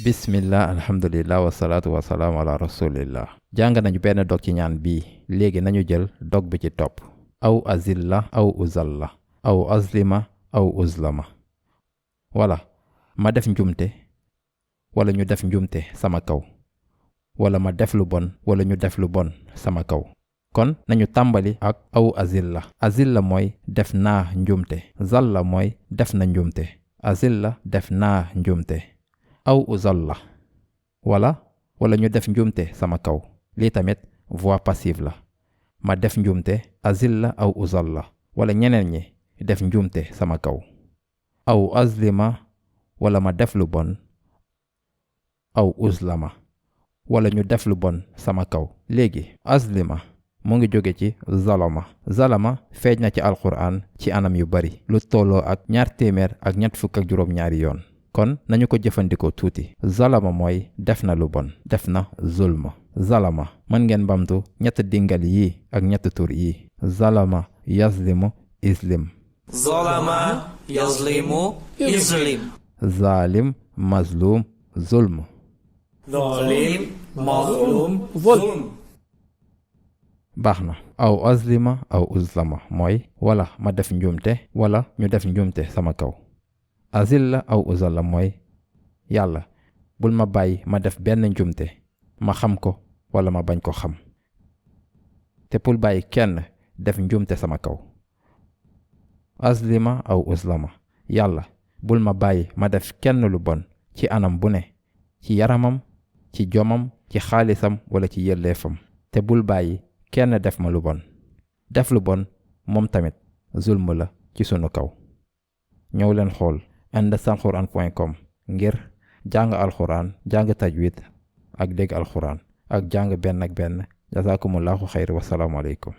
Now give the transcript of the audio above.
bismillah alhamdulillah wasalaatu wasalaamu ala rasulillah. jàng nañu benn dog ci ñaan bii. léegi nañu jël dog bi ci topp. aw azilla aw uzalla aw azlima aw uzlama. wala ma def njumte wala ñu def njumte sama kaw, wala ma def lu bon wala ñu def lu bon sama kaw. kon nañu tàmbali ak aw azilla. azilla mooy def naa njumte. zalla mooy def na njumte. azilla def naa njumte. aw uzalla wala ñu def njumte sama kaw. lii tamit voix passive la. ma def njumte azilla aw uzalla, wala ñeneen ñi def njumte sama kaw. aw azlima wala ma def lu bon. aw uzlama wala ñu def lu bon sama kaw. léegi azlima mu ngi jóge ci zalama feeñ na ci alquran ci anam yu bari, lu tolloo ak 252 yoon. kon nañu ko jëfandikoo tuuti. zalama mooy def na lu bon, def na zulma. zalama mën ngeen bamtu ñett dingal yi ak ñett tur yi. zalama yazlimu islim. zalama yazlimu islim. zalim mazlum zulm. zalim mazlum zulm. baax na. aw azlima aw uzlama mooy wala ma def njumte wala ñu def njumte sama kaw. azilla aw uzalla mooy yàlla bul ma bàyyi ma def benn njumte, ma xam ko wala ma bañ ko xam, te bul bàyyi kenn def njumte sama kaw. azlima aw uzlama yàlla bul ma bàyyi ma def kenn lu bon ci anam bu ne, ci yaramam, ci jomam, ci xaalisam wala ci yelleefam, te bul bàyyi kenn def ma lu bon. def lu bon moom tamit zulm la ci sunu kaw. ñëw leen xool indasalquran.com ngir jàng alquran, jàng tajwid ak dégg alquran ak jàng benn ak benn. jazakumullahu xayr. wasalaamu aleykum.